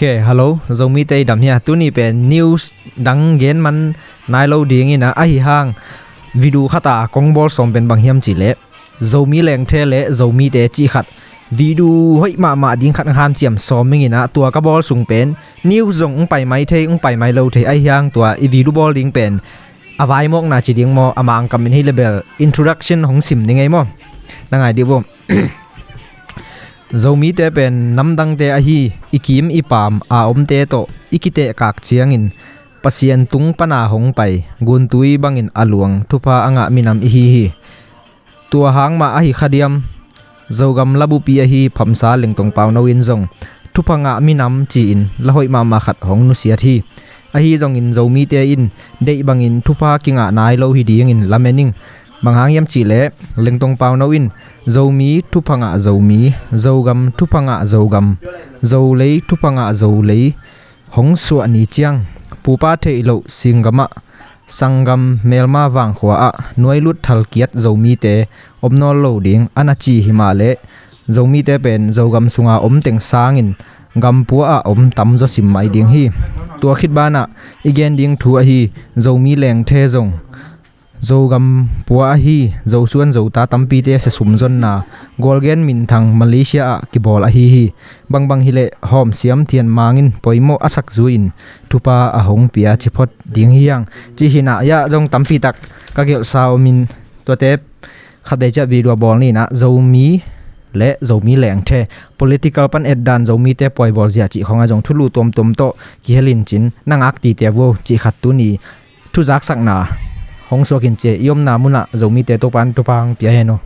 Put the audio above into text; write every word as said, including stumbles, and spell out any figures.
Ke, hello, Zomite i dam hia? Tuni pen news dang gen man nai lo dingin ah, ahi hang video khat a kong bawl sawm pen bang hiam cih leh, Zomi lengthe le Zomite cih khat video hoih mahmah ding khat hanciam sawm ing in ah, tua ka bawl sung pen news zong hong pai mai thei, hong pai mai lo thei, ahi hang tua i video bawl ding pen a vaimawkna ci ding maw, a Mangkam in hi le bel introduction hong sim ni ngei maw? Na ngai dih vo. Zomite pen namdangte ahi, i kim i paam a omte tawh i kitehkak ciangin Pasian tung pana hong pai, guntui bangin a luang thupha a ngah minam i hi hi. Tua hang mah ahi kha diam? Zogam labupi ahi Phamsa Lengtong Pauno in zong thupha ngah minam ci-in la hoih mahmah khat hong nusiat hi. Ahi zongin Zomite in deih bangin thupha kingah nai lo hi dingin lamen ing. Bang hang hiam cih leh, Lengtong Pauno in Zomi thupha ngah Zomi, Zogam thupha ngah Zogam, Zolei thupha ngah Zolei hong suah ni ciang, pupa theih loh singgamah, sanggam melma vangkhua ah nuailut thalkiat Zomite om nawl lo ding a na ci hi mah leh, Zomite pen Zogam sunga om teng sangin gampua ah om tamzaw sim mai ding hi. Tua khit banah i gen ding thu ahi, Zomi lengthe zong Zogam pua ahi, Zosuan Zota tampite siasum zonna Gualgen minthang Malaysia ah kibawl ahi hi. Bangbang hileh hawmsiam thianmangin poimawh a sak zui-in thupha a hong pia ci phot ding hi hang. Ci hi in ah, ya zong tampitak ka gelhsa omin, tuate khatvei ciah video bawl ni in ah, Zomi le Zomi lengthe, political pan etdan, Zomite pawi bawl zia cih khawng ah zong thulu tuamtuam tawh kihel in cin, na ngak tite vo cih khat tuni thuzaksakna hong suak in ci e. I omna munah Zomite Topa'n thupha hong pia hen aw.